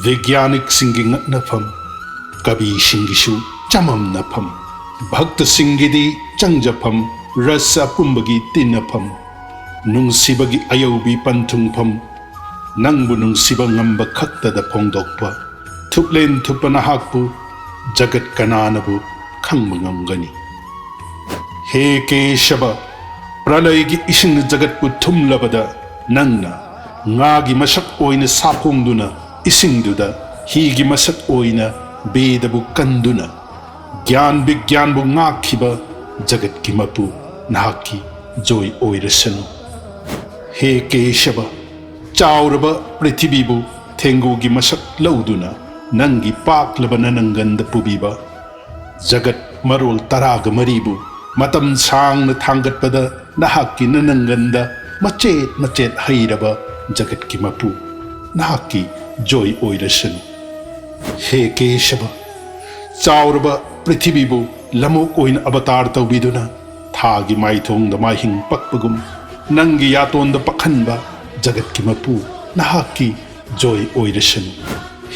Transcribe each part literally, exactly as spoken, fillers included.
ꯕꯤꯒ꯭ꯌꯥꯅꯤꯛꯁꯤꯡꯒꯤ ꯉꯛꯅꯐꯝ, ꯀꯕꯤꯁꯤꯡꯒꯤꯁꯨ ꯆꯃꯝꯅꯐꯝ, ꯚꯛꯇꯁꯤꯡꯒꯤꯗꯤ ꯆꯪꯖꯐꯝ, ꯔꯁ ꯑꯄꯨꯝꯕꯒꯤ ꯇꯤꯟꯅꯐꯝ, ꯅꯨꯡꯁꯤꯕꯒꯤ ꯑꯌꯧꯕꯤ ꯄꯟꯊꯨꯡꯐꯝ, ꯅꯪꯕꯨ ꯅꯨꯡꯁꯤꯕ ꯉꯝꯕ ꯈꯛꯇꯗ ꯐꯣꯡꯗꯣꯛꯄ ꯊꯨꯞꯂꯦꯟ ꯊꯨꯞꯄ ꯅꯍꯥꯛꯄꯨ ꯖꯒꯠ ꯀꯅꯥꯅꯕꯨ ꯈꯪꯕ ꯉꯝꯒꯅꯤ? ꯍꯦ ꯀꯦꯁꯕ, ꯄ꯭ꯔꯂꯌꯒꯤ ꯏꯁꯤꯡꯅ ꯖꯒꯠꯄꯨ ꯊꯨꯝꯂꯕꯗ ꯅꯪꯅ ꯉꯥꯒꯤ ꯃꯁꯛ ꯑꯣꯏꯅ ꯁꯥꯐꯣꯡꯗꯨꯅ ꯏꯁꯤꯡꯗꯨꯗ ꯍꯤꯒꯤ ꯃꯁꯛ ꯑꯣꯏꯅ ꯕꯦꯗꯕꯨ ꯀꯟꯗꯨꯅ ꯒ꯭ꯌꯥꯟ ꯕꯤꯒ꯭ꯌꯥꯟꯕꯨ ꯉꯥꯛꯈꯤꯕ ꯖꯒꯠꯀꯤ ꯃꯄꯨ ꯅꯍꯥꯛꯀꯤ ꯖꯣꯏ ꯑꯣꯏꯔꯁꯅꯨ꯫ ꯍꯦ ꯀꯦꯁꯕ, ꯆꯥꯎꯔꯕ ꯄ꯭ꯔꯤꯊꯤꯕꯤꯕꯨ ꯊꯦꯡꯒꯨꯒꯤ ꯃꯁꯛ ꯂꯧꯗꯨꯅ ꯅꯪꯒꯤ ꯄꯥꯛꯂꯕ ꯅꯅꯪꯒꯟꯗ ꯄꯨꯕꯤꯕ, ꯖꯒꯠ ꯃꯔꯣꯜ ꯇꯔꯥꯒ ꯃꯔꯤꯕꯨ ꯃꯇꯝ ꯁꯥꯡꯅ ꯊꯥꯡꯒꯠꯄꯗ ꯅꯍꯥꯛꯀꯤ ꯅꯅꯪꯒꯟꯗ ꯃꯆꯦꯠ ꯃꯆꯦꯠ ꯍꯩꯔꯕ ꯖꯒꯠꯀꯤ ꯃꯄꯨ ꯅꯍꯥꯛꯀꯤ ꯖꯣꯏ ꯑꯣꯏꯔꯁꯅꯨ꯫ ꯍꯦ ꯀꯦꯁꯕ, ꯆꯥꯎꯔꯕ ꯄ꯭ꯔꯤꯊꯤꯕꯤꯕꯨ ꯂꯃꯣꯛ ꯑꯣꯏꯅ ꯑꯕꯇꯥꯔ ꯇꯧꯕꯤꯗꯨꯅ ꯊꯥꯒꯤ ꯃꯥꯏꯊꯣꯡꯗ ꯃꯥꯏꯍꯤꯡ ꯄꯛꯄꯒꯨꯝ ꯅꯪꯒꯤ ꯌꯥꯇꯣꯟꯗ ꯄꯛꯍꯟꯕ ꯖꯒꯠꯀꯤ ꯃꯄꯨ ꯅꯍꯥꯛꯀꯤ ꯖꯣꯏ ꯑꯣꯏꯔꯁꯅꯨ꯫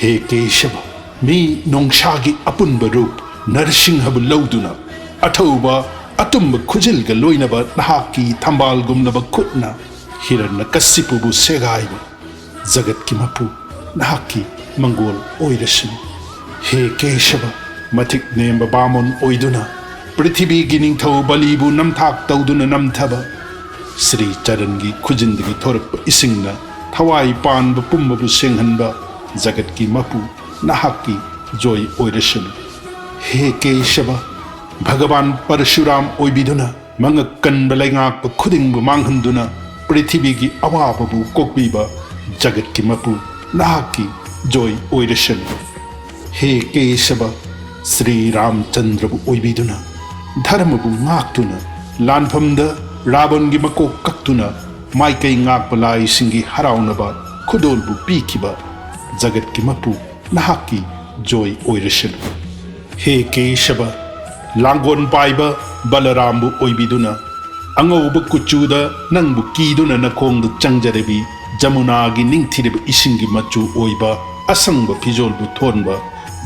ꯍꯦ ꯀꯦꯁꯕ, ꯃꯤ ꯅꯣꯡꯁꯥꯒꯤ ꯑꯄꯨꯟꯕ ꯔꯨꯞ ꯅꯔꯁꯤꯡꯍꯕꯨ ꯂꯧꯗꯨꯅ ꯑꯊꯧꯕ ꯑꯇꯨꯝꯕ ꯈꯨꯖꯤꯜꯒ ꯂꯣꯏꯅꯕ ꯅꯍꯥꯛꯀꯤ ꯊꯝꯕꯥꯜꯒꯨꯝꯂꯕ ꯈꯨꯠꯅ ꯍꯤꯔꯟꯅ ꯀꯁꯤꯄꯨꯕꯨ ꯁꯦꯒꯥꯏꯕ ꯖꯒꯠꯀꯤ ꯃꯄꯨ ꯅꯍꯥꯛꯀꯤ ꯃꯪꯒꯣꯜ ꯑꯣꯏꯔꯁꯅꯨ꯫ ꯍꯦ ꯀꯦꯁꯕ, ꯃꯊꯤꯛ ꯅꯦꯝꯕ ꯕꯥꯃꯣꯟ ꯑꯣꯏꯗꯨꯅ ꯄ꯭ꯔꯤꯊꯤꯕꯤꯒꯤ ꯅꯤꯡꯊꯧ ꯕꯂꯤꯕꯨ ꯅꯝꯊꯥꯛ ꯇꯧꯗꯨꯅ ꯅꯝꯊꯕ ꯁ꯭ꯔꯤ ꯆꯔꯟꯒꯤ ꯈꯨꯖꯤꯟꯗꯒꯤ ꯊꯣꯔꯛꯄ ꯏꯁꯤꯡꯅ ꯊꯋꯥꯏ ꯄꯥꯟꯕ ꯄꯨꯝꯕꯕꯨ ꯁꯦꯡꯍꯟꯕ ꯖꯒꯠꯀꯤ ꯃꯄꯨ ꯅꯍꯥꯛꯀꯤ ꯖꯣꯏ ꯑꯣꯏꯔꯁꯅꯨ꯫ ꯍꯦ ꯀꯦꯁꯕ, ꯚꯒꯕꯥꯟ ꯄꯔꯁꯨꯔꯥꯝ ꯑꯣꯏꯕꯤꯗꯨꯅ ꯃꯉꯛ ꯀꯟꯕ ꯂꯩꯉꯥꯛꯄ ꯈꯨꯗꯤꯡꯕꯨ ꯃꯥꯡꯍꯟꯗꯨꯅ ꯄ꯭ꯔꯤꯊꯤꯕꯤꯒꯤ ꯑꯋꯥꯕꯕꯨ ꯀꯣꯛꯄꯤꯕ ꯖꯒꯠꯀꯤ ꯃꯄꯨ ꯅꯍꯥꯛꯀꯤ ꯖꯣꯏ ꯑꯣꯏꯔꯁꯅꯨ꯫ ꯍꯦ ꯀꯦꯁꯕ, ꯁ꯭ꯔꯤ ꯔꯥꯝꯆꯟꯗ꯭ꯔꯕꯨ ꯑꯣꯏꯕꯤꯗꯨꯅ ꯙꯔꯃꯕꯨ ꯉꯥꯛꯇꯨꯅ ꯂꯥꯟꯐꯝꯗ ꯔꯥꯕꯟꯒꯤ ꯃꯀꯣꯛ ꯀꯛꯇꯨꯅ ꯃꯥꯏꯀꯩ ꯉꯥꯛꯄ ꯂꯥꯏꯁꯤꯡꯒꯤ ꯍꯔꯥꯎꯅꯕ ꯈꯨꯗꯣꯜꯕꯨ ꯄꯤꯈꯤꯕ ꯖꯒꯠꯀꯤ ꯃꯄꯨ ꯅꯍꯥꯛꯀꯤ ꯖꯣꯏ ꯑꯣꯏꯔꯁꯅꯨ꯫ ꯍꯦ ꯀꯦꯁꯕ, ꯂꯥꯡꯒꯣꯟ ꯄꯥꯏꯕ ꯕꯂꯔꯥꯝꯕꯨ ꯑꯣꯏꯕꯤꯗꯨꯅ ꯑꯉꯧꯕ ꯀꯨꯆꯨꯗ ꯅꯪꯕꯨ ꯀꯤꯗꯨꯅ ꯅꯈꯣꯡꯗ ꯆꯪꯖꯔꯕꯤ ꯖꯃꯨꯅꯥꯒꯤ ꯅꯤꯡꯊꯤꯔꯕ ꯏꯁꯤꯡꯒꯤ ꯃꯆꯨ ꯑꯣꯏꯕ ꯑꯁꯪꯕ ꯐꯤꯖꯣꯜꯕꯨ ꯊꯣꯟꯕ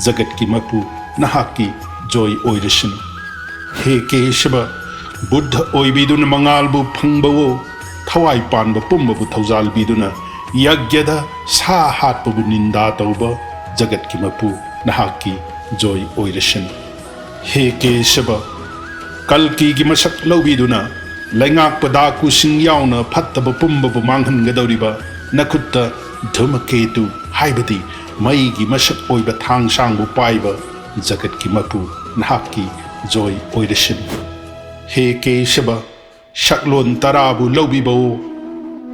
ꯖꯒꯠꯀꯤ ꯃꯄꯨ, ꯅꯍꯥꯛꯀꯤ ꯖꯣꯏ ꯑꯣꯏꯔꯁꯅꯨ꯫ ꯍꯦ ꯀꯦꯁꯕ, ꯕꯨꯗꯙ ꯑꯣꯏꯕꯤꯗꯨꯅ ꯃꯉꯥꯜꯕꯨ ꯐꯪꯕꯋꯣ, ꯊꯋꯥꯏ ꯄꯥꯟꯕ ꯄꯨꯝꯕꯕꯨ ꯊꯧꯖꯥꯜꯕꯤꯗꯨꯅ ꯌꯒ꯭ꯌꯗ ꯁꯥ ꯍꯥꯠꯄꯕꯨ ꯅꯤꯟꯗꯥ ꯇꯧꯕ ꯖꯒꯠꯀꯤ ꯃꯄꯨ, ꯅꯍꯥꯛꯀꯤ ꯖꯣꯏ ꯑꯣꯏꯔꯁꯅꯨ꯫ ꯍꯦ ꯀꯦꯁꯕ, ꯀꯜꯀꯤꯒꯤ ꯃꯁꯛ ꯂꯧꯕꯤꯗꯨꯅ ꯂꯩꯉꯥꯛꯄ ꯗꯥꯀꯨꯁꯤꯡ ꯌꯥꯎꯅ ꯐꯠꯇꯕ ꯄꯨꯝꯕꯕꯨ ꯃꯥꯡꯍꯟꯒꯗꯧꯔꯤꯕ ꯅꯈꯨꯠꯇ ꯙꯨꯃꯀꯦꯇꯨ, ꯍꯥꯏꯕꯗꯤ ꯃꯩꯒꯤ ꯃꯁꯛ ꯑꯣꯏꯕ ꯊꯥꯡꯁꯥꯡꯕꯨ ꯄꯥꯏꯕ ꯖꯒꯠꯀꯤ ꯃꯄꯨ, ꯅꯍꯥꯛꯀꯤ ꯖꯣꯏ ꯑꯣꯏꯔꯁꯅꯨ꯫ ꯍꯦ ꯀꯦꯁꯕ, ꯁꯛꯂꯣꯟ ꯇꯔꯥꯕꯨ ꯂꯧꯕꯤꯕꯋꯣ꯫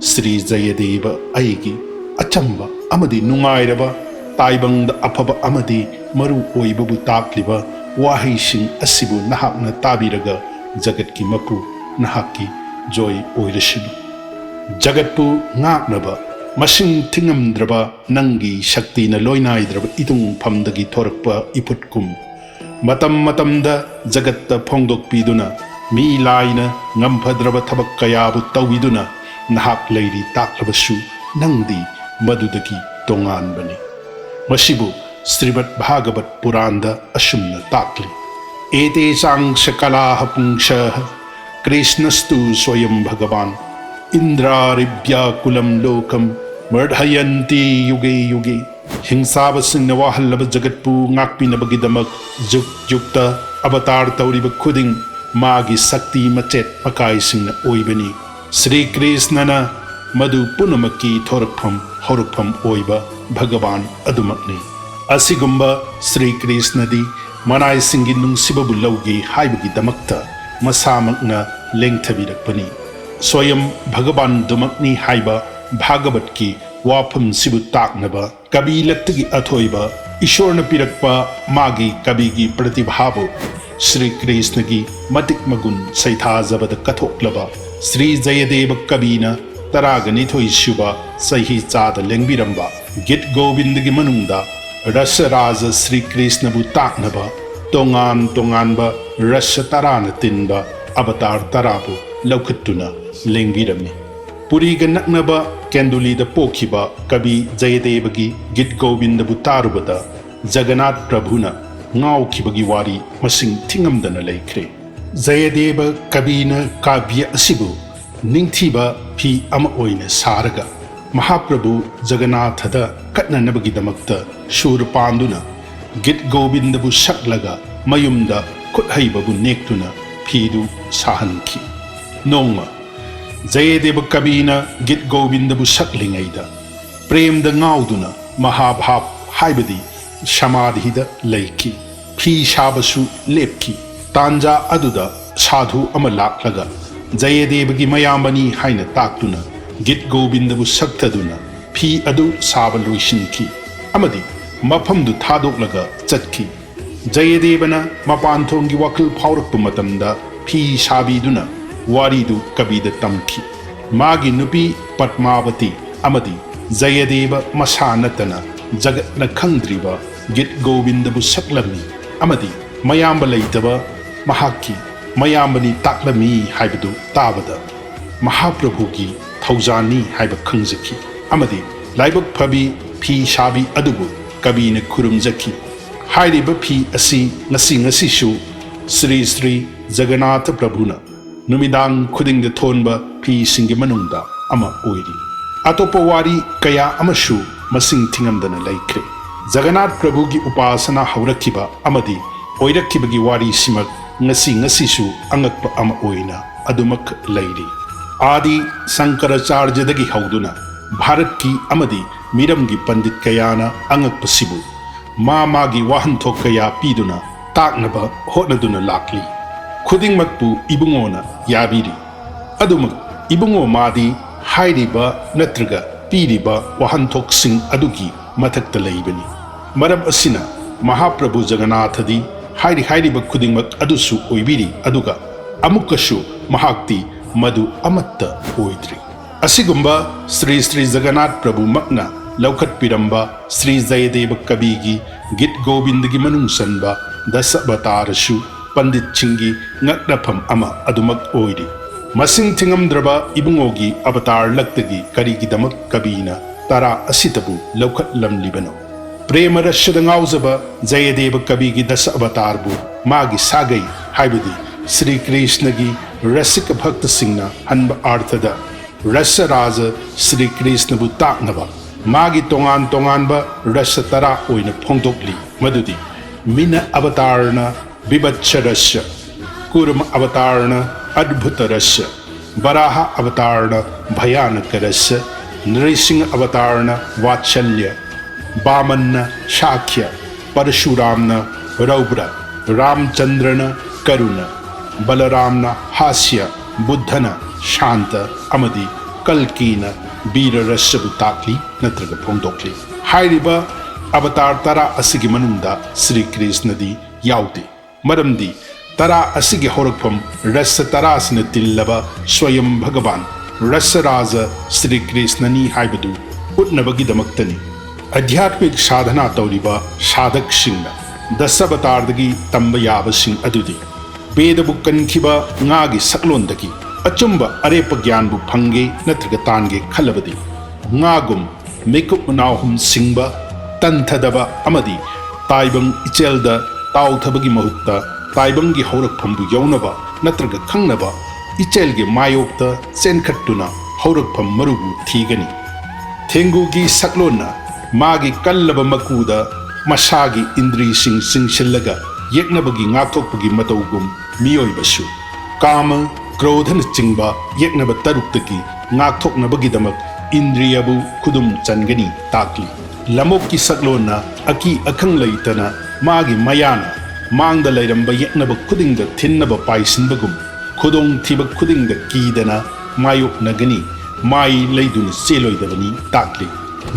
ꯁ꯭ꯔꯤ ꯖꯌꯗꯦꯕ ꯑꯩꯒꯤ ꯑꯆꯝꯕ ꯑꯃꯗꯤ ꯅꯨꯡꯉꯥꯏꯔꯕ, ꯇꯥꯏꯕꯪꯗ ꯑꯐꯕ ꯑꯃꯗꯤ ꯃꯔꯨ ꯑꯣꯏꯕꯕꯨ ꯇꯥꯛꯂꯤꯕ ꯋꯥꯍꯩꯁꯤꯡ ꯑꯁꯤꯕꯨ ꯅꯍꯥꯛꯅ ꯇꯥꯕꯤꯔꯒ ꯖꯒꯠꯀꯤ ꯃꯄꯨ, ꯅꯍꯥꯛꯀꯤ ꯖꯣꯏ ꯑꯣꯏꯔꯁꯅꯨ꯫ ꯖꯒꯠꯄꯨ ꯉꯥꯛꯅꯕ ꯃꯁꯤꯡ ꯊꯤꯉꯝꯗ꯭ꯔꯕ ꯅꯪꯒꯤ ꯁꯛꯇꯤꯅ ꯂꯣꯏꯅꯥꯏꯗ꯭ꯔꯕ ꯏꯗꯨꯡꯐꯝꯗꯒꯤ ꯊꯣꯔꯛꯄ ꯏꯐꯨꯠꯀꯨꯝ, ꯃꯇꯝ ꯃꯇꯝꯗ ꯖꯒꯠꯇ ꯐꯣꯡꯗꯣꯛꯄꯤꯗꯨꯅ ꯃꯤ ꯂꯥꯏꯅ ꯉꯝꯐꯗ꯭ꯔꯕ ꯊꯕꯛ ꯀꯌꯥꯕꯨ ꯇꯧꯕꯤꯗꯨꯅ ꯅꯍꯥꯛ ꯂꯩꯔꯤ ꯇꯥꯛꯂꯕꯁꯨ, ꯅꯪꯗꯤ ꯃꯗꯨꯗꯒꯤ ꯇꯣꯉꯥꯟꯕꯅꯤ꯫ ꯃꯁꯤꯕꯨ ꯁ꯭ꯔꯤꯃꯗ ꯚꯥꯒꯕꯠ ꯄꯨꯔꯥꯟꯗ ꯑꯁꯨꯝꯅ ꯇꯥꯛꯂꯤ: "एतेषां च कलाः पुंसः कृष्णस्तु स्वयं भगवान् इन्द्रारिव्याकुलं लोकं मर्दयन्ति युगे युगे"꯫ ꯍꯤꯡꯁꯥꯕꯁꯤꯡꯅ ꯋꯥꯍꯜꯂꯕ ꯖꯒꯠꯄꯨ ꯉꯥꯛꯄꯤꯅꯕꯒꯤꯗꯃꯛ ꯖꯨꯛ ꯖꯨꯛꯇ ꯑꯕꯇꯥꯔ ꯇꯧꯔꯤꯕ ꯈꯨꯗꯤꯡ ꯃꯥꯒꯤ ꯁꯛꯇꯤ ꯃꯆꯦꯠ ꯃꯀꯥꯏꯁꯤꯡꯅ ꯑꯣꯏꯕꯅꯤ꯫ ꯁ꯭ꯔꯤ ꯀ꯭ꯔꯤꯁꯅꯅ ꯃꯗꯨ ꯄꯨꯝꯅꯃꯛꯀꯤ ꯊꯣꯔꯛꯐꯝ ꯍꯧꯔꯛꯐꯝ ꯑꯣꯏꯕ ꯚꯒꯋꯥꯟ ꯑꯗꯨꯃꯛꯅꯤ꯫ ꯑꯁꯤꯒꯨꯝꯕ ꯁ꯭ꯔꯤ ꯀ꯭ꯔꯤꯁꯅꯗꯤ ꯃꯅꯥꯏꯁꯤꯡꯒꯤ ꯅꯨꯡꯁꯤꯕꯕꯨ ꯂꯧꯒꯦ ꯍꯥꯏꯕꯒꯤꯗꯃꯛꯇ ꯃꯁꯥꯃꯛꯅ ꯂꯦꯡꯊꯕꯤꯔꯛꯄꯅꯤ꯫ ꯁ꯭ꯋꯌꯝ ꯚꯒꯋꯥꯟꯗꯨꯃꯛꯅꯤ ꯍꯥꯏꯕ ꯚꯥꯒꯕꯠꯀꯤ ꯋꯥꯐꯝꯁꯤꯕꯨ ꯇꯥꯛꯅꯕ ꯀꯕꯤ ꯂꯛꯇꯒꯤ ꯑꯊꯣꯏꯕ ꯏꯁꯣꯔꯅ ꯄꯤꯔꯛꯄ ꯃꯥꯒꯤ ꯀꯕꯤꯒꯤ ꯄ꯭ꯔꯇꯤꯚꯥꯕꯨ ꯁ꯭ꯔꯤ ꯀ꯭ꯔꯤꯁꯅꯒꯤ ꯃꯇꯤꯛ ꯃꯒꯨꯟ ꯁꯩꯊꯥꯖꯕꯗ ꯀꯠꯊꯣꯛꯂꯕ ꯁ꯭ꯔꯤ ꯖꯌꯗꯦꯕ ꯀꯕꯤꯅ ꯇꯔꯥꯒ ꯅꯤꯊꯣꯏ ꯁꯨꯕ ꯆꯍꯤ ꯆꯥꯗ ꯂꯦꯡꯕꯤꯔꯝꯕ ꯒꯤꯠ ꯒꯣꯕꯤꯟꯗꯒꯤ ꯃꯅꯨꯡꯗ ꯔꯁꯔꯥꯖ ꯁ꯭ꯔꯤ ꯀ꯭ꯔꯤꯁꯅꯕꯨ ꯇꯥꯛꯅꯕ ꯇꯣꯉꯥꯟ ꯇꯣꯉꯥꯟꯕ ꯔꯁ ꯇꯔꯥꯅ ꯇꯤꯟꯕ ꯑꯕꯇꯥꯔ ꯇꯔꯥꯕꯨ ꯂꯧꯈꯠꯇꯨꯅ ꯂꯦꯡꯕꯤꯔꯝꯃꯤ꯫ ꯄꯨꯔꯤꯒ ꯅꯛꯅꯕ ꯀꯦꯟꯗꯨꯂꯤꯗ ꯄꯣꯛꯈꯤꯕ ꯀꯕꯤ ꯖꯌꯗꯦꯕꯒꯤ ꯒꯤꯠ ꯒꯣꯕꯤꯟꯗꯕꯨ ꯇꯥꯔꯨꯕꯗ ꯖꯒꯅꯥꯊ ꯄ꯭ꯔꯚꯨꯅ ꯉꯥꯎꯈꯤꯕꯒꯤ ꯋꯥꯔꯤ ꯃꯁꯤꯡ ꯊꯤꯉꯝꯗꯅ ꯂꯩꯈ꯭ꯔꯦ꯫ ꯖꯌꯗꯦꯕ ꯀꯕꯤꯅ ꯀꯥꯕ꯭ꯌ ꯑꯁꯤꯕꯨ ꯅꯤꯡꯊꯤꯕ ꯐꯤ ꯑꯃ ꯑꯣꯏꯅ ꯁꯥꯔꯒ ꯃꯍꯥꯄ꯭ꯔꯚꯨ ꯖꯒꯅꯥꯊꯗ ꯀꯠꯅꯅꯕꯒꯤꯗꯃꯛꯇ ꯁꯨꯔ ꯄꯥꯟꯗꯨꯅ ꯒꯤꯠ ꯒꯣꯕꯤꯟꯗꯕꯨ ꯁꯛꯂꯒ ꯃꯌꯨꯝꯗ ꯈꯨꯠꯍꯩꯕꯕꯨ ꯅꯦꯛꯇꯨꯅ ꯐꯤꯗꯨ ꯁꯥꯍꯟꯈꯤ꯫ ꯅꯣꯡꯃ ꯖꯌꯗꯦꯕ ꯀꯕꯤꯅ ꯒꯤꯠ ꯒꯣꯕꯤꯟꯗꯕꯨ ꯁꯛꯂꯤꯉꯩꯗ ꯄ꯭ꯔꯦꯝꯗ ꯉꯥꯎꯗꯨꯅ ꯃꯍꯥꯚꯥꯕ ꯍꯥꯏꯕꯗꯤ ꯁꯃꯥꯙꯤꯗ ꯂꯩꯈꯤ꯫ ꯐꯤ ꯁꯥꯕꯁꯨ ꯂꯦꯞꯈꯤ꯫ ꯇꯥꯟꯖꯥ ꯑꯗꯨꯗ ꯁꯥꯙꯨ ꯑꯃ ꯂꯥꯛꯂꯒ ꯖꯌꯗꯦꯕꯒꯤ ꯃꯌꯥꯝꯕꯅꯤ ꯍꯥꯏꯅ ꯇꯥꯛꯇꯨꯅ ꯒꯤꯠ ꯒꯣꯕꯤꯟꯗꯕꯨ ꯁꯛꯊꯗꯨꯅ ꯐꯤ ꯑꯗꯨ ꯁꯥꯕ ꯂꯣꯏꯁꯤꯟꯈꯤ ꯑꯃꯗꯤ ꯃꯐꯝꯗꯨ ꯊꯥꯗꯣꯛꯂꯒ ꯆꯠꯈꯤ꯫ ꯖꯌꯗꯦꯕꯅ ꯃꯄꯥꯟ ꯊꯣꯡꯒꯤ ꯋꯥꯈꯜ ꯐꯥꯎꯔꯛꯄ ꯃꯇꯝꯗ ꯐꯤ ꯁꯥꯕꯤꯗꯨꯅ ꯋꯥꯔꯤꯗꯨ ꯀꯕꯤꯗ ꯇꯝꯈꯤ꯫ ꯃꯥꯒꯤ ꯅꯨꯄꯤ ꯄꯗꯃꯥꯕꯇꯤ ꯑꯃꯗꯤ ꯖꯌꯗꯦꯕ ꯃꯁꯥ ꯅꯠꯇꯅ ꯖꯒꯠꯅ ꯈꯪꯗ꯭ꯔꯤꯕ ꯒꯤꯠ ꯒꯣꯕꯤꯟꯗꯕꯨ ꯁꯛꯂꯝꯃꯤ ꯑꯃꯗꯤ ꯃꯌꯥꯝꯕ ꯂꯩꯇꯕ ꯃꯍꯥꯛꯀꯤ ꯃꯌꯥꯝꯕꯅꯤ ꯇꯥꯛꯂꯝꯃꯤ ꯍꯥꯏꯕꯗꯨ ꯇꯥꯕꯗ ꯃꯍꯥꯄ꯭ꯔꯚꯨꯒꯤ ꯊꯧꯖꯥꯜꯅꯤ ꯍꯥꯏꯕ ꯈꯪꯖꯈꯤ ꯑꯃꯗꯤ ꯂꯥꯏꯕꯛ ꯐꯕꯤ ꯐꯤ ꯁꯥꯕꯤ ꯑꯗꯨꯕꯨ ꯀꯕꯤꯅ ꯈꯨꯔꯨꯝꯖꯈꯤ꯫ ꯍꯥꯏꯔꯤꯕ ꯐꯤ ꯑꯁꯤ ꯉꯁꯤ ꯉꯁꯤꯁꯨ ꯁ꯭ꯔꯤ ꯁ꯭ꯔꯤ ꯖꯒꯟꯅꯥꯊ ꯄ꯭ꯔꯚꯨꯅ ꯅꯨꯃꯤꯗꯥꯡ ꯈꯨꯗꯤꯡꯗ ꯊꯣꯟꯕ ꯐꯤꯁꯤꯡꯒꯤ ꯃꯅꯨꯡꯗ ꯑꯃ ꯑꯣꯏꯔꯤ꯫ ꯑꯇꯣꯞꯄ ꯋꯥꯔꯤ ꯀꯌꯥ ꯑꯃꯁꯨ ꯃꯁꯤꯡ ꯊꯤꯉꯝꯗꯅ ꯂꯩꯈ꯭ꯔꯦ꯫ ꯖꯒꯟꯅꯥꯊ ꯄ꯭ꯔꯚꯨꯒꯤ ꯎꯄꯥꯁꯅꯥ ꯍꯧꯔꯛꯈꯤꯕ ꯑꯃꯗꯤ ꯑꯣꯏꯔꯛꯈꯤꯕꯒꯤ ꯋꯥꯔꯤꯁꯤꯃꯛ ꯉꯁꯤ ꯉꯁꯤꯁꯨ ꯑꯉꯛꯄ ꯑꯃ ꯑꯣꯏꯅ ꯑꯗꯨꯃꯛ ꯂꯩꯔꯤ꯫ ꯑꯥꯗꯤ ꯁꯪꯀꯔꯥꯆꯥꯔꯖꯗꯒꯤ ꯍꯧꯗꯨꯅ ꯚꯥꯔꯠꯀꯤ ꯑꯃꯗꯤ ꯃꯤꯔꯝꯒꯤ ꯄꯟꯗꯤꯠ ꯀꯌꯥꯅ ꯑꯉꯛꯄꯁꯤꯕꯨ ꯃꯥ ꯃꯥꯒꯤ ꯋꯥꯍꯟꯊꯣꯛ ꯀꯌꯥ ꯄꯤꯗꯨꯅ ꯇꯥꯛꯅꯕ ꯍꯣꯠꯅꯗꯨꯅ ꯂꯥꯛꯂꯤ꯫ ꯈꯨꯗꯤꯡꯃꯛꯄꯨ ꯏꯕꯨꯡꯉꯣꯅ ꯌꯥꯕꯤꯔꯤ꯫ ꯑꯗꯨꯃꯛ ꯏꯕꯨꯡꯉꯣ ꯃꯥꯗꯤ ꯍꯥꯏꯔꯤꯕ ꯅꯠꯇ꯭ꯔꯒ ꯄꯤꯔꯤꯕ ꯋꯥꯍꯟꯊꯣꯛꯁꯤꯡ ꯑꯗꯨꯒꯤ ꯃꯊꯛꯇ ꯂꯩꯕꯅꯤ꯫ ꯃꯔꯝ ꯑꯁꯤꯅ ꯃꯍꯥꯄ꯭ꯔꯚꯨ ꯖꯒꯟꯅꯥꯊꯗꯤ ꯍꯥꯏꯔꯤ ꯍꯥꯏꯔꯤꯕ ꯈꯨꯗꯤꯡꯃꯛ ꯑꯗꯨꯁꯨ ꯑꯣꯏꯕꯤꯔꯤ, ꯑꯗꯨꯒ ꯑꯃꯨꯛꯀꯁꯨ ꯃꯍꯥꯛꯇꯤ ꯃꯗꯨ ꯑꯃꯠꯇ ꯑꯣꯏꯗ꯭ꯔꯤ꯫ ꯑꯁꯤꯒꯨꯝꯕ ꯁ꯭ꯔꯤ ꯁ꯭ꯔꯤ ꯖꯒꯟꯅꯥꯊ ꯄ꯭ꯔꯚꯨꯃꯛꯅ ꯂꯧꯈꯠꯄꯤꯔꯝꯕ ꯁ꯭ꯔꯤ ꯖꯌꯗꯦꯕ ꯀꯕꯤꯒꯤ ꯒꯤꯠ ꯒꯣꯕꯤꯟꯗꯒꯤ ꯃꯅꯨꯡ ꯆꯟꯕ ꯗꯁ ꯑꯕꯇꯥꯔꯁꯨ ꯄꯟꯗꯤꯠꯁꯤꯡꯒꯤ ꯉꯛꯅꯐꯝ ꯑꯃ ꯑꯗꯨꯃꯛ ꯑꯣꯏꯔꯤ꯫ ꯃꯁꯤꯡ ꯊꯤꯉꯝꯗ꯭ꯔꯕ ꯏꯕꯨꯡꯉꯣꯒꯤ ꯑꯕꯇꯥꯔ ꯂꯛꯇꯒꯤ ꯀꯔꯤꯒꯤꯗꯃꯛ ꯀꯕꯤꯅ ꯇꯔꯥ ꯑꯁꯤꯗꯕꯨ ꯂꯧꯈꯠꯂꯝꯂꯤꯕꯅꯣ? ꯄ꯭ꯔꯦꯃ ꯔꯁꯗ ꯉꯥꯎꯖꯕ ꯖꯌꯗꯦꯕ ꯀꯕꯤꯒꯤ ꯗꯁ ꯑꯕꯇꯥꯔꯕꯨ ꯃꯥꯒꯤ ꯁꯥꯒꯩ, ꯍꯥꯏꯕꯗꯤ ꯁ꯭ꯔꯤ ꯀ꯭ꯔꯤꯁꯅꯒꯤ ꯔꯁꯤꯀ ꯚꯛꯇꯁꯤꯡꯅ ꯍꯟꯕ ꯑꯥꯔꯊꯗ ꯔꯁ ꯔꯥꯖ ꯁ꯭ꯔꯤ ꯀ꯭ꯔꯤꯁꯅꯕꯨ ꯇꯥꯛꯅꯕ ꯃꯥꯒꯤ ꯇꯣꯉꯥꯟ ꯇꯣꯉꯥꯟꯕ ꯔꯁ ꯇꯔꯥ ꯑꯣꯏꯅ ꯐꯣꯡꯗꯣꯛꯂꯤ꯫ ꯃꯗꯨꯗꯤ ꯃꯤꯅ ꯑꯕꯇꯥꯔꯅ ꯕꯤꯚꯠꯁ ꯔꯁ, ꯀꯨꯔꯃ ꯑꯕꯇꯥꯔꯅ ꯑꯗꯚꯨꯇ ꯔꯁ, ꯕꯔꯥꯍ ꯑꯕꯇꯥꯔꯅ ꯚꯌꯥꯅꯀ ꯔꯁ, ꯅ꯭ꯔꯤꯁꯤꯡꯍ ꯑꯕꯇꯥꯔꯅ ꯋꯥꯠꯁꯜꯌ, ꯕꯥꯃꯟꯅ ꯁꯥꯈ꯭ꯌ, ꯄꯔꯁꯨꯔꯥꯝꯅ ꯔꯧꯕ꯭ꯔ, ꯔꯥꯝꯆꯟꯗ꯭ꯔꯅ ꯀꯔꯨꯅ, ꯕꯂꯔꯥꯝꯅ ꯍꯥꯁ꯭ꯌ, ꯕꯨꯗꯙꯅ ꯁꯥꯟꯇ ꯑꯃꯗꯤ ꯀꯜꯀꯤꯅ ꯕꯤꯔ ꯔꯁꯕꯨ ꯇꯥꯛꯂꯤ ꯅꯠꯇ꯭ꯔꯒ ꯐꯣꯡꯗꯣꯛꯂꯤ꯫ ꯍꯥꯏꯔꯤꯕ ꯑꯕꯇꯥꯔ ꯇꯔꯥ ꯑꯁꯤꯒꯤ ꯃꯅꯨꯡꯗ ꯁ꯭ꯔꯤ ꯀ꯭ꯔꯤꯁꯅꯗꯤ ꯌꯥꯎꯗꯦ꯫ ꯃꯔꯝꯗꯤ ꯇꯔꯥ ꯑꯁꯤꯒꯤ ꯍꯧꯔꯛꯐꯝ ꯔꯁ ꯇꯔꯥꯁꯤꯅ ꯇꯤꯜꯂꯕ ꯁ꯭ꯋꯌꯝ ꯚꯒꯕꯥꯟ ꯔꯁ ꯔꯥꯖ ꯁ꯭ꯔꯤ ꯀ꯭ꯔꯤꯁꯅꯅꯤ ꯍꯥꯏꯕꯗꯨ ꯎꯠꯅꯕꯒꯤꯗꯃꯛꯇꯅꯤ꯫ ꯑꯙ꯭ꯌꯥꯠꯃꯤꯛ ꯁꯥꯙꯅꯥ ꯇꯧꯔꯤꯕ ꯁꯥꯙꯛꯁꯤꯡꯅ ꯗꯁꯕꯇꯥꯔꯗꯒꯤ ꯇꯝꯕ ꯌꯥꯕꯁꯤꯡ ꯑꯗꯨꯗꯤ ꯕꯦꯗꯕꯨ ꯀꯟꯈꯤꯕ ꯉꯥꯒꯤ ꯁꯛꯂꯣꯟꯗꯒꯤ ꯑꯆꯨꯝꯕ ꯑꯔꯦꯞꯄ ꯒ꯭ꯌꯥꯟꯕꯨ ꯐꯪꯒꯦ ꯅꯠꯇ꯭ꯔꯒ ꯇꯥꯟꯒꯦ ꯈꯜꯂꯕꯗꯤ ꯉꯥꯒꯨꯝ ꯃꯤꯀꯨꯞ ꯃꯅꯥꯍꯨꯝ ꯁꯤꯡꯕ, ꯇꯟꯊꯗꯕ ꯑꯃꯗꯤ ꯇꯥꯏꯕꯪ ꯏꯆꯦꯜꯗ ꯇꯥꯎꯊꯕꯒꯤ ꯃꯍꯨꯠꯇ ꯇꯥꯏꯕꯪꯒꯤ ꯍꯧꯔꯛꯐꯝꯕꯨ ꯌꯧꯅꯕ ꯅꯠꯇ꯭ꯔꯒ ꯈꯪꯅꯕ ꯏꯆꯦꯜꯒꯤ ꯃꯥꯌꯣꯛꯇ ꯆꯦꯟꯈꯠꯇꯨꯅ ꯍꯧꯔꯛꯐꯝ ꯃꯔꯨꯕꯨ ꯊꯤꯒꯅꯤ꯫ ꯊꯦꯡꯒꯨꯒꯤ ꯁꯛꯂꯣꯟꯅ ꯃꯥꯒꯤ ꯀꯜꯂꯕ ꯃꯀꯨꯗ ꯃꯁꯥꯒꯤ ꯏꯟꯗ꯭ꯔꯤꯁꯤꯡ ꯆꯤꯡꯁꯤꯜꯂꯒ ꯌꯦꯛꯅꯕꯒꯤ ꯉꯥꯛꯊꯣꯛꯄꯒꯤ ꯃꯇꯧꯒꯨꯝ ꯃꯤꯑꯣꯏꯕꯁꯨ ꯀꯥꯃ, ꯀ꯭ꯔꯣꯙꯅꯆꯤꯡꯕ ꯌꯦꯛꯅꯕ ꯇꯔꯨꯛꯇꯒꯤ ꯉꯥꯛꯊꯣꯛꯅꯕꯒꯤꯗꯃꯛ ꯏꯟꯗ꯭ꯔꯤꯌꯕꯨ ꯈꯨꯗꯨꯝ ꯆꯟꯒꯅꯤ ꯇꯥꯛꯂꯤ꯫ ꯂꯝꯑꯣꯛꯀꯤ ꯁꯛꯂꯣꯟꯅ ꯑꯀꯤ ꯑꯈꯪ ꯂꯩꯇꯅ ꯃꯥꯒꯤ ꯃꯌꯥꯅ ꯃꯥꯡꯗ ꯂꯩꯔꯝꯕ ꯌꯦꯛꯅꯕ ꯈꯨꯗꯤꯡꯗ ꯊꯤꯟꯅꯕ ꯄꯥꯏꯁꯤꯟꯕꯒꯨꯝ ꯈꯨꯗꯣꯡꯊꯤꯕ ꯈꯨꯗꯤꯡꯗ ꯀꯤꯗꯅ ꯃꯥꯌꯣꯛꯅꯒꯅꯤ, ꯃꯥꯏ ꯂꯩꯗꯨꯅ ꯆꯦꯜꯂꯣꯏꯗꯕꯅꯤ ꯇꯥꯛꯂꯤ꯫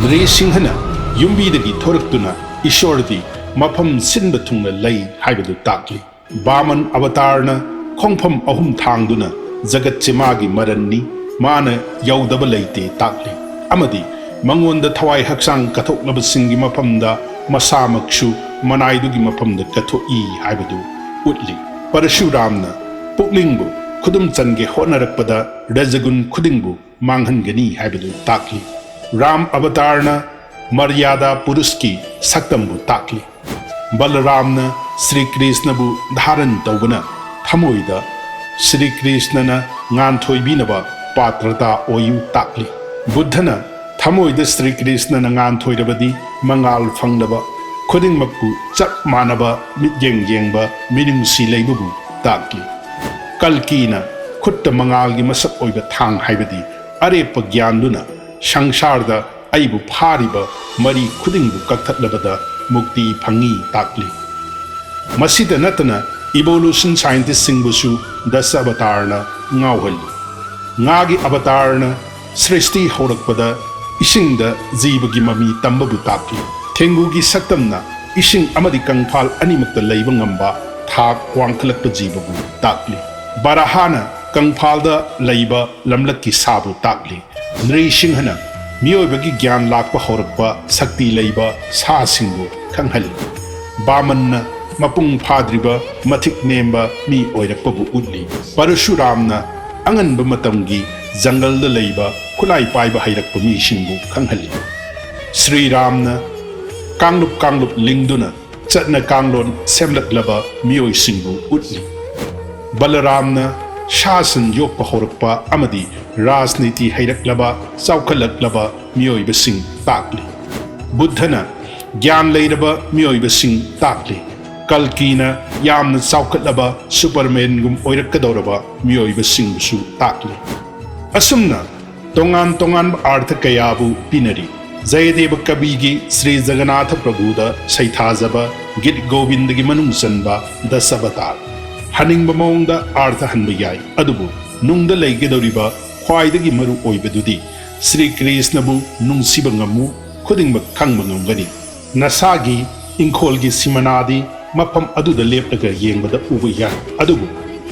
ꯅ꯭ꯔꯤꯁꯤꯡꯍꯅ ꯌꯨꯝꯕꯤꯗꯒꯤ ꯊꯣꯔꯛꯇꯨꯅ ꯏꯁꯣꯔꯗꯤ ꯃꯐꯝ ꯁꯤꯟꯕ ꯊꯨꯡꯅ ꯂꯩ ꯍꯥꯏꯕꯗꯨ ꯇꯥꯛꯂꯤ꯫ ꯕꯥꯃꯟ ꯑꯕꯇꯥꯔꯅ ꯈꯣꯡꯐꯝ ꯑꯍꯨꯝ ꯊꯥꯡꯗꯨꯅ ꯖꯒꯠꯁꯦ ꯃꯥꯒꯤ ꯃꯔꯟꯅꯤ, ꯃꯥꯅ ꯌꯧꯗꯕ ꯂꯩꯇꯦ ꯇꯥꯛꯂꯤ꯫ ꯑꯃꯗꯤ ꯃꯉꯣꯟꯗ ꯊꯋꯥꯏ ꯍꯛꯆꯥꯡ ꯀꯠꯊꯣꯛꯂꯕꯁꯤꯡꯒꯤ ꯃꯐꯝꯗ ꯃꯁꯥꯃꯛꯁꯨ ꯃꯅꯥꯏꯗꯨꯒꯤ ꯃꯐꯝꯗ ꯀꯠꯊꯣꯛꯏ ꯍꯥꯏꯕꯗꯨ ꯎꯠꯂꯤ꯫ ꯄꯔꯁꯨꯔꯥꯝꯅ ꯄꯨꯛꯅꯤꯡꯕꯨ ꯈꯨꯗꯨꯝ ꯆꯟꯒꯦ ꯍꯣꯠꯅꯔꯛꯄꯗ ꯔꯖꯒꯨꯟ ꯈꯨꯗꯤꯡꯕꯨ ꯃꯥꯡꯍꯟꯒꯅꯤ ꯍꯥꯏꯕꯗꯨ ꯇꯥꯛꯂꯤ꯫ ꯔꯥꯝ ꯑꯕꯇꯥꯔꯅ ꯃꯔꯌꯥꯗꯥ ꯄꯨꯔꯨꯁꯀꯤ ꯁꯛꯇꯝꯕꯨ ꯇꯥꯛꯂꯤ꯫ ꯕꯂꯔꯥꯝꯅ ꯁ꯭ꯔꯤ ꯀ꯭ꯔꯤꯁꯅꯕꯨ ꯙꯥꯔꯟ ꯇꯧꯕꯅ ꯊꯃꯣꯏꯗ ꯁ꯭ꯔꯤ ꯀ꯭ꯔꯤꯁꯅꯅ ꯉꯥꯟꯊꯣꯏꯕꯤꯅꯕ ꯄꯥꯇ꯭ꯔꯇꯥ ꯑꯣꯏꯌꯨ ꯇꯥꯛꯂꯤ꯫ ꯕꯨꯗꯙꯅ ꯊꯃꯣꯏꯗ ꯁ꯭ꯔꯤ ꯀ꯭ꯔꯤꯁꯅꯅ ꯉꯥꯟꯊꯣꯏꯔꯕꯗꯤ ꯃꯉꯥꯜ ꯐꯪꯂꯕ ꯈꯨꯗꯤꯡꯃꯛꯄꯨ ꯆꯞ ꯃꯥꯟꯅꯕ ꯃꯤꯠꯌꯦꯡ ꯌꯦꯡꯕ ꯃꯤꯅꯨꯡꯁꯤ ꯂꯩꯕꯕꯨ ꯇꯥꯛꯂꯤ꯫ ꯀꯜꯀꯤꯅ ꯈꯨꯠꯇ ꯃꯉꯥꯜꯒꯤ ꯃꯁꯛ ꯑꯣꯏꯕ ꯊꯥꯡ ꯍꯥꯏꯕꯗꯤ ꯑꯔꯦꯞꯄ ꯒ꯭ꯌꯥꯟꯗꯨꯅ ꯁꯪꯁꯥꯔꯗ ꯑꯩꯕꯨ ꯐꯥꯔꯤꯕ ꯃꯔꯤ ꯈꯨꯗꯤꯡꯕꯨ ꯀꯛꯊꯠꯂꯕꯗ ꯃꯨꯛꯇꯤ ꯐꯪꯉꯤ ꯇꯥꯛꯂꯤ꯫ ꯃꯁꯤꯗ ꯅꯠꯇꯅ evolution scientistꯁꯤꯡꯕꯨꯁꯨ ꯗꯁ ꯑꯕꯇꯥꯔꯅ ꯉꯥꯎꯍꯜꯂꯤ꯫ ꯉꯥꯒꯤ ꯑꯕꯇꯥꯔꯅ ꯁ꯭ꯔꯤꯁꯇꯤ ꯍꯧꯔꯛꯄꯗ ꯏꯁꯤꯡꯗ ꯖꯤꯕꯒꯤ ꯃꯃꯤ ꯇꯝꯕꯕꯨ ꯇꯥꯛꯂꯤ꯫ ꯊꯦꯡꯒꯨꯒꯤ ꯁꯛꯇꯝꯅ ꯏꯁꯤꯡ ꯑꯃꯗꯤ ꯀꯪꯐꯥꯜ ꯑꯅꯤꯃꯛꯇ ꯂꯩꯕ ꯉꯝꯕ ꯊꯥꯛ ꯋꯥꯡꯈꯠꯂꯛꯄ ꯖꯤꯕꯕꯨ ꯇꯥꯛꯂꯤ꯫ ꯕꯥꯔꯥꯍꯥꯅ ꯀꯪꯐꯥꯜꯗ ꯂꯩꯕ ꯂꯝꯂꯛꯀꯤ ꯁꯥꯕꯨ ꯇꯥꯛꯂꯤ꯫ ꯅ꯭ꯔꯤꯁꯤꯡꯍꯅ ꯃꯤꯑꯣꯏꯕꯒꯤ ꯒ꯭ꯌꯥꯟ ꯂꯥꯛꯄ ꯍꯧꯔꯛꯄ ꯁꯛꯇꯤ ꯂꯩꯕ ꯁꯥꯁꯤꯡꯕꯨ ꯈꯪꯍꯜꯂꯤ꯫ ꯕꯥꯃꯟꯅ ꯃꯄꯨꯡ ꯐꯥꯗ꯭ꯔꯤꯕ ꯃꯊꯤꯛ ꯅꯦꯝꯕ ꯃꯤ ꯑꯣꯏꯔꯛꯄꯕꯨ ꯎꯠꯂꯤ꯫ ꯄꯔꯁꯨꯔꯥꯝꯅ ꯑꯉꯟꯕ ꯃꯇꯝꯒꯤ ꯖꯪꯒꯜꯗ ꯂꯩꯕ ꯈꯨꯠꯂꯥꯏ ꯄꯥꯏꯕ ꯍꯩꯔꯛꯄ ꯃꯤꯁꯤꯡꯕꯨ ꯈꯪꯍꯜꯂꯤ꯫ ꯁ꯭ꯔꯤꯔꯥꯝꯅ ꯀꯥꯡꯂꯨꯞ ꯀꯥꯡꯂꯨꯞ ꯂꯤꯡꯗꯨꯅ ꯆꯠꯅ ꯀꯥꯡꯂꯣꯟ ꯁꯦꯝꯂꯛꯂꯕ ꯃꯤꯑꯣꯏꯁꯤꯡꯕꯨ ꯎꯠꯂꯤ꯫ ꯕꯂꯔꯥꯝꯅ ꯁꯥ ꯁꯟ ꯌꯣꯛꯄ ꯍꯧꯔꯛꯄ ꯑꯃꯗꯤ ꯔꯥꯖꯅꯤꯇꯤ ꯍꯩꯔꯛꯂꯕ, ꯆꯥꯎꯈꯠꯂꯛꯂꯕ ꯃꯤꯑꯣꯏꯕꯁꯤꯡ ꯇꯥꯛꯂꯤ꯫ ꯕꯨꯗꯙꯅ ꯒ꯭ꯌꯥꯟ ꯂꯩꯔꯕ ꯃꯤꯑꯣꯏꯕꯁꯤꯡ ꯇꯥꯛꯂꯤ꯫ ꯀꯜꯀꯤꯅ ꯌꯥꯝꯅ ꯆꯥꯎꯈꯠꯂꯕ ꯁꯨꯄꯔꯃꯦꯟꯒꯨꯝ ꯑꯣꯏꯔꯛꯀꯗꯧꯔꯕ ꯃꯤꯑꯣꯏꯕꯁꯤꯡꯕꯨꯁꯨ ꯇꯥꯛꯂꯤ꯫ ꯑꯁꯨꯝꯅ ꯇꯣꯉꯥꯟ ꯇꯣꯉꯥꯟꯕ ꯑꯥꯔꯊ ꯀꯌꯥꯕꯨ ꯄꯤꯅꯔꯤ꯫ ꯖꯌꯗꯦꯕ ꯀꯕꯤꯒꯤ ꯁ꯭ꯔꯤ ꯖꯒꯟꯅꯥꯊ ꯄ꯭ꯔꯚꯨꯗ ꯁꯩꯊꯥꯖꯕ ꯒꯤꯠ ꯒꯣꯕꯤꯟꯗꯒꯤ ꯃꯅꯨꯡ ꯆꯟꯕ ꯗꯁ ꯑꯕꯇꯥꯔ ꯍꯟꯅꯤꯡꯕ ꯃꯑꯣꯡꯗ ꯑꯥꯔꯊ ꯍꯟꯕ ꯌꯥꯏ, ꯑꯗꯨꯕꯨ ꯅꯨꯡꯗ ꯂꯩꯒꯗꯧꯔꯤꯕ ꯈ꯭ꯋꯥꯏꯗꯒꯤ ꯃꯔꯨ ꯑꯣꯏꯕꯗꯨꯗꯤ ꯁ꯭ꯔꯤ ꯀ꯭ꯔꯤꯁꯅꯕꯨ ꯅꯨꯡꯁꯤꯕ ꯉꯝꯃꯨ, ꯈꯨꯗꯤꯡꯃꯛ ꯈꯪꯕ ꯉꯝꯒꯅꯤ꯫ ꯅꯁꯥꯒꯤ ꯏꯪꯈꯣꯜꯒꯤ ꯁꯤꯃꯅꯥꯗꯤ ꯃꯐꯝ ꯑꯗꯨꯗ ꯂꯦꯞꯂꯒ ꯌꯦꯡꯕꯗ ꯎꯕ ꯌꯥꯏ, ꯑꯗꯨꯕꯨ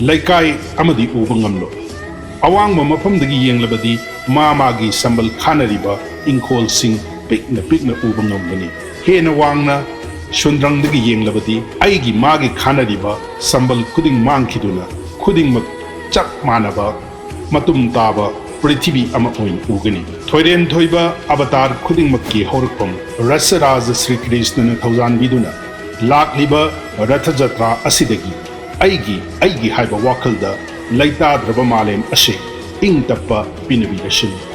ꯂꯩꯀꯥꯏ ꯑꯃꯗꯤ ꯎꯕ ꯉꯝꯂꯣꯏ꯫ ꯑꯋꯥꯡꯕ ꯃꯐꯝꯗꯒꯤ ꯌꯦꯡꯂꯕꯗꯤ ꯃꯥ ꯃꯥꯒꯤ ꯁꯝꯕꯜ ꯈꯥꯅꯔꯤꯕ ꯏꯪꯈꯣꯜꯁꯤꯡ ꯄꯤꯛꯅ ꯄꯤꯛꯅ ꯎꯕ ꯉꯝꯒꯅꯤ꯫ ꯍꯦꯟꯅ ꯋꯥꯡꯅ ꯁꯨꯟꯗ꯭ꯔꯪꯗꯒꯤ ꯌꯦꯡꯂꯕꯗꯤ ꯑꯩꯒꯤ ꯃꯥꯒꯤ ꯈꯥꯅꯔꯤꯕ ꯁꯝꯕꯜ ꯈꯨꯗꯤꯡ ꯃꯥꯡꯈꯤꯗꯨꯅ ꯈꯨꯗꯤꯡꯃꯛ ꯆꯞ ꯃꯥꯟꯅꯕ ꯃꯇꯨꯝ ꯇꯥꯕ ꯄ꯭ꯔꯤꯊꯤꯕꯤ ꯑꯃ ꯑꯣꯏꯅ ꯎꯒꯅꯤ꯫ ꯊꯣꯏꯔꯦꯟ ꯊꯣꯏꯕ ꯑꯕꯇꯥꯔ ꯈꯨꯗꯤꯡꯃꯛꯀꯤ ꯍꯧꯔꯛꯐꯝ ꯔꯁꯔꯥꯖ ꯁ꯭ꯔꯤ ꯀ꯭ꯔꯤꯁꯅꯅ ꯊꯧꯖꯥꯟꯕꯤꯗꯨꯅ ꯂꯥꯛꯂꯤꯕ ꯔꯊ ꯖꯇ꯭ꯔꯥ ꯑꯁꯤꯗꯒꯤ ꯑꯩꯒꯤ, ꯑꯩꯒꯤ ꯍꯥꯏꯕ ꯋꯥꯈꯜꯗ ꯂꯩꯇꯥꯗ꯭ꯔꯕ ꯃꯥꯂꯦꯝ ꯑꯁꯤ ꯏꯪ ꯇꯞꯄ ꯄꯤꯅꯕꯤꯔꯁꯅꯨ꯫